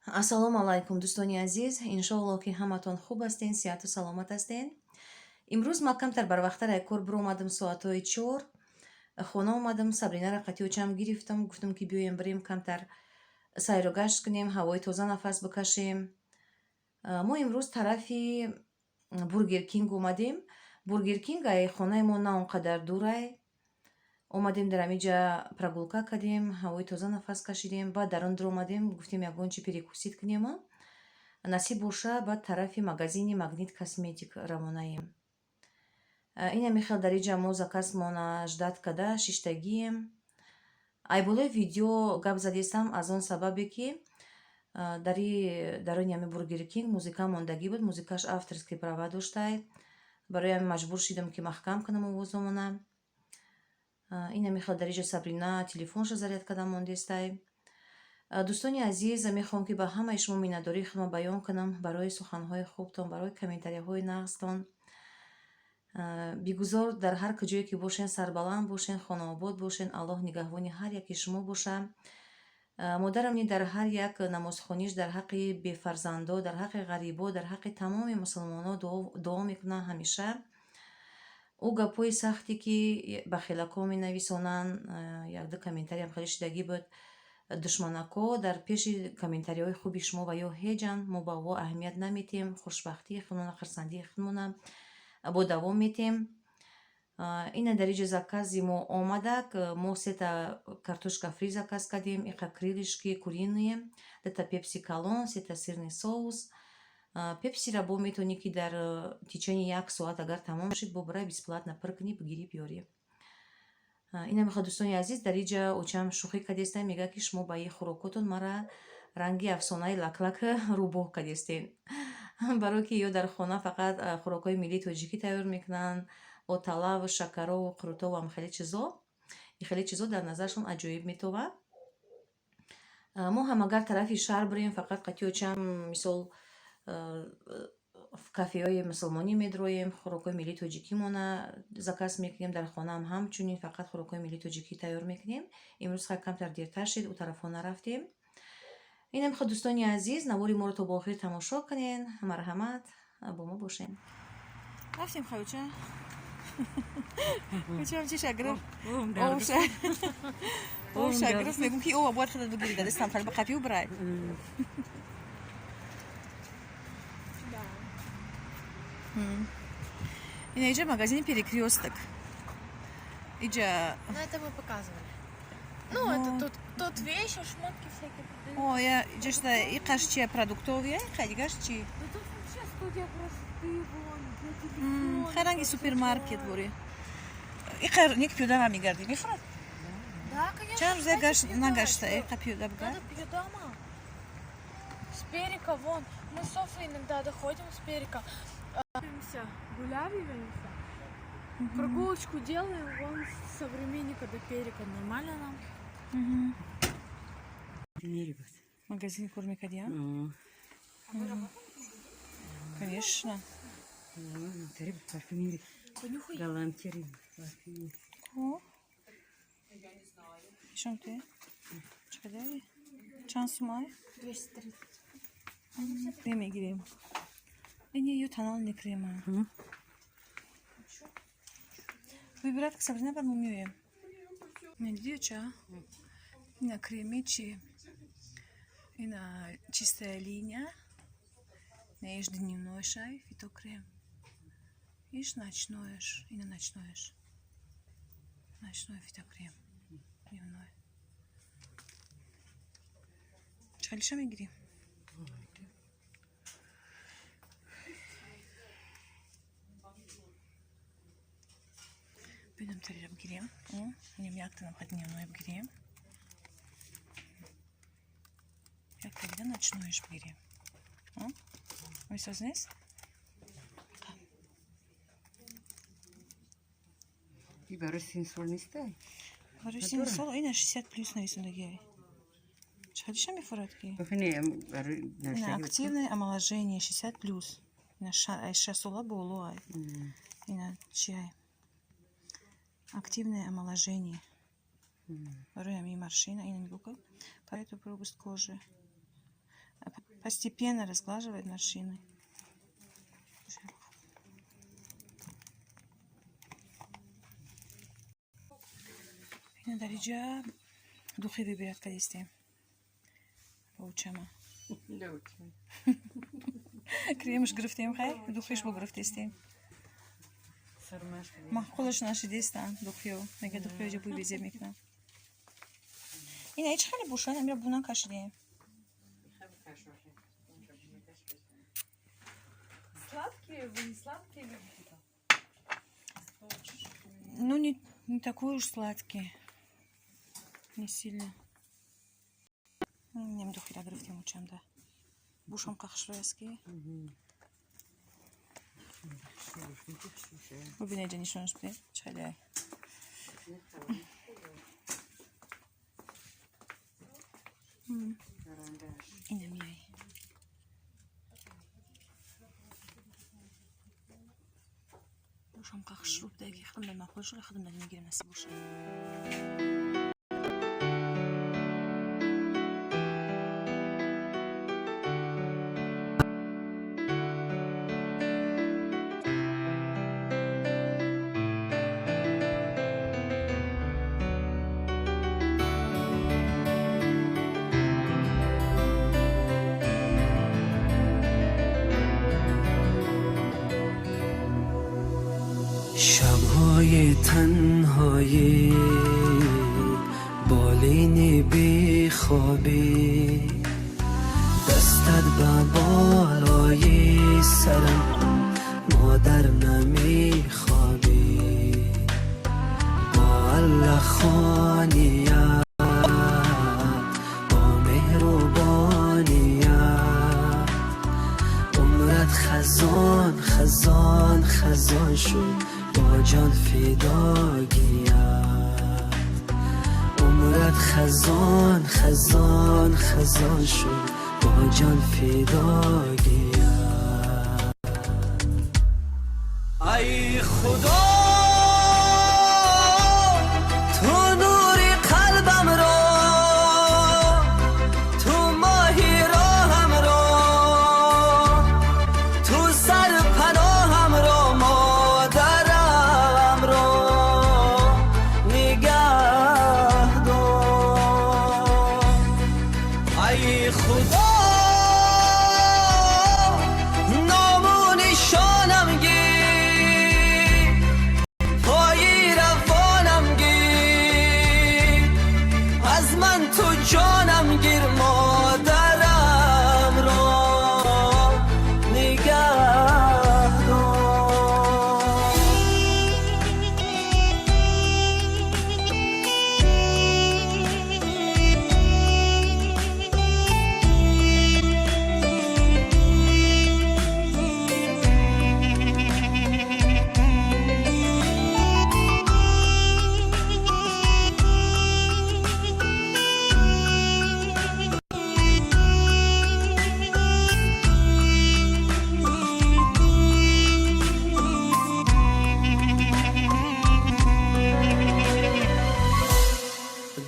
Ассалому алайкум, дӯстони азиз. Иншоалло, ки ҳаматон хуб ҳастен, сиҳату саломат ҳастен. Имрӯз ма камтар барвақттар як кор биромадам, соатҳои 4 хона омадам. Сабринара қатиочам гирифтам, гуфтам, ки биёем, бирем, камтар сайру гашт кунем, ҳавои тоза нафас бикашем. Мо имрӯз тарафи Бургер Кинг омадем. Бургер Кинг ай хонаи мо на он қадар дурай. Омадем, дар ҳамиҷа прогулка кардем, ҳавои тоза нафас кашидем, баъд дар он дуромадем, гуфтем, ягон чи перекусить кунема. Насиб боша, баъд тарафи магазини Магнит Косметик равонаем. Инами хел дар иҷа мо заказмона ждать карда шиштагием. Ай болои видео гап задестам, аз он сабабе ки дари дарони ҳами Бургер Кинг музыка мондагӣ буд, музыкаш авторский права доштай. Барои ҳамин маҷбур шидам, ки маҳкам кунам овозомона. Инами хел дар иҷа Сабрина телефонша заряд карда мондестай. Дӯстони азиз, мехоҳам, ки ба ҳамаи шумо миннатдории худро баён кунам барои суханҳои хубтон, барои комментарияҳои нағзтон. Бигузор дар ҳар куҷое ки бошен, сарбаланд бошен, хонаобод бошен, Аллоҳ нигаҳбони ҳар яки шумо боша. Модарам ни дар ҳар як намозхониш дар ҳаққи бефарзандо, дар ҳаққи ғарибо, дар ҳаққи тамоми мусулмоно дуо мекунад ҳамеша. Ӯ гапҳои сахте, ки бахелакҳо менависонанд, якду комментариям хеле шидагӣ буд, душманакҳо дар пеши комментариҳои хуби шумо ва ё ҳеҷанд. Мо ба ӯ аҳамият наметиҳем, хушбахтии худмона, хурсандии худмона бо давом метиҳем. Ина дар иҷа закази мо омадак. Мо сета картошка фри заказ кардем, иқа крылышки куриные, дута пепси калон, сета сырный соус. Пепсира бо метавонӣ, ки дар течение як соат агар тамом шид, бо барай бесплатно пур кунӣ, бигирӣ, биёрӣ. Ина мехоҳад, дӯстони азиз, дар иҷа очам шӯхӣ кардестам, мегӯяд, ки шумо ба ин хӯрокотон мара ранги афсонаи Лаклак рӯбоҳ кардестен, барое ки ё дар хона фақат хӯрокҳои миллии тоҷикӣ тайёр мекунанд, бо талаву шакарову қурутову ам хеле чизо. Ин хеле чизо дар назаршон аҷоиб метовад. Мо ҳам агар тарафи шаҳр бирем, фақат қатъи очам, мисол, в кафеҳои мусулмонӣ медроем, хӯрокҳои миллии тоҷикимона заказ мекунем. Дар хонаам ҳамчунин фақат хӯрокҳои миллии тоҷикӣ тайёр мекунем. Имрӯз хай камтар дертар шид, ӯ тарафҳо нарафтем. Инам хо, дӯстони азиз, навори моро то ба охир тамошо кунен. Марҳамат, бо мо бошен. Рафтем, хаюча. Учам чиша гирифт. Овша гирифт, мегум, ки ова бояд худат бигири, дар дастам хали ба қапиу бирай. Ина иҷа магазини Перекрёсток. Иҷа. Ну, это мы показывали. Ну, это тут вещи, шмотки всякие продают. О, я иҷа иқаш чия, продуктовия, иқа дигаш чи? Ну, тут вообще студия красоты, вон, для телефона. Хай ранги супермаркет бури. Иқа нек пиёда мегардӣ, мефурад? Да, конечно. Чанд рӯза Хватит гашт пиёда, нагашта, что? иқа пиёда бугар. Надо пиёда, мам. С Перика, вон. Мы с Софой иногда доходим с Перика. Гуляем, прогулочку делаем, вон с Современника до Перика. Нормально нам? Магазин кор мекардиам? Конечно. Понюхай. Галантерин. Парфюмерия. О. Нишон те? Чақадари? Чанд сумай? 230. Крем мегирем. Ин ё тональный крема. Выбирать, Сабрина, баъд мо меоем. Медидиё ча? Ина креми чи? Ина чистая линия. Ина иш дневной шай, фитокрем. Иш ночной ш, ина ночной ш. Ночной фитокрем. Дневной. Чалиша мегирим? Бинам, тарира бигирем. Нем якта нам дневной бигирем. Якта дига ночной ш бигирем. Мисоз нест? И барои синсол нестай? Барои синсол ина 60 плюс нависондагиай. Чақадиша мефурад ки? Не, барои Ина активное омоложение 60 плюс. Ина ай шасола боло ай. Ина чиай? Активное омоложение. Барои ҳамин морщина ина нигоҳ кун. Поэтому упругость кожи. Постепенно разглаживает морщины. Ина дар иҷа духи выбирать кардистем. Баучама. Кремш гирифтем, хай, духиш бо гирифтестем. Маъқулаш нашидестам духиё. Мега духиё ҷа бӯй безеб мекунам. Ина ҳеч хеле бошад, амира бу накашидем. Сладкие, вы не сладкие любите? Ну, не такой уж сладкий. Не сильно. Нем духира гирифтем учамда. Бушам қахшрояски. Бубинед, ҷа нишонаш бидед. Чӣ хеле. Ина миай. Бушам қахшру будаги худам маъқул шуда, худам мегирем, насиб боша. شبهای تنهایی، بالین بیخوابی، دستت به بالای سرم، مادر نمیخوابی. با الله خوانیت، با مهربانیت، عمرت خزان خزان خزان شد، با جان فدا گیت. عمرت خزان خزان خزان شد، با جان فدا گیت. ای خدا تو نور قلبم را، تو ماهی راهم را، تو سر پناهم را، مادرم را نگه دار. ای خدا نام و نشانم گیر، پای روانم گیر، از من تو جانم گیر، مادرم را نگه دار.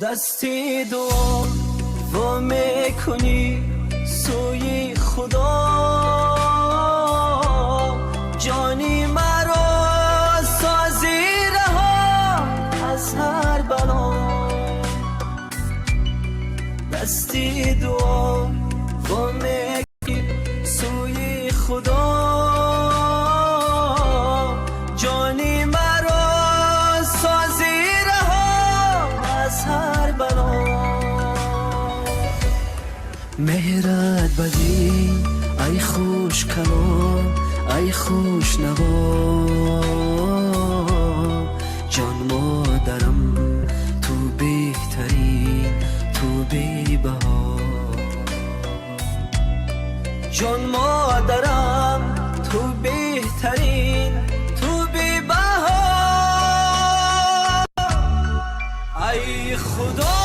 دستی دعا و میکنی سوی خدا، جانی مرا سازی رها از هر بلا. دستی دعا و میکنی سوی خدا، جانی مرا سازی رها از هر بلا. مهرت بدی ای خوش کلام، ای خوش نوا، جان مادرم تو بهترین، تو بی بها. جان مادرم تو بهترین، تو بی بها. ای خدا.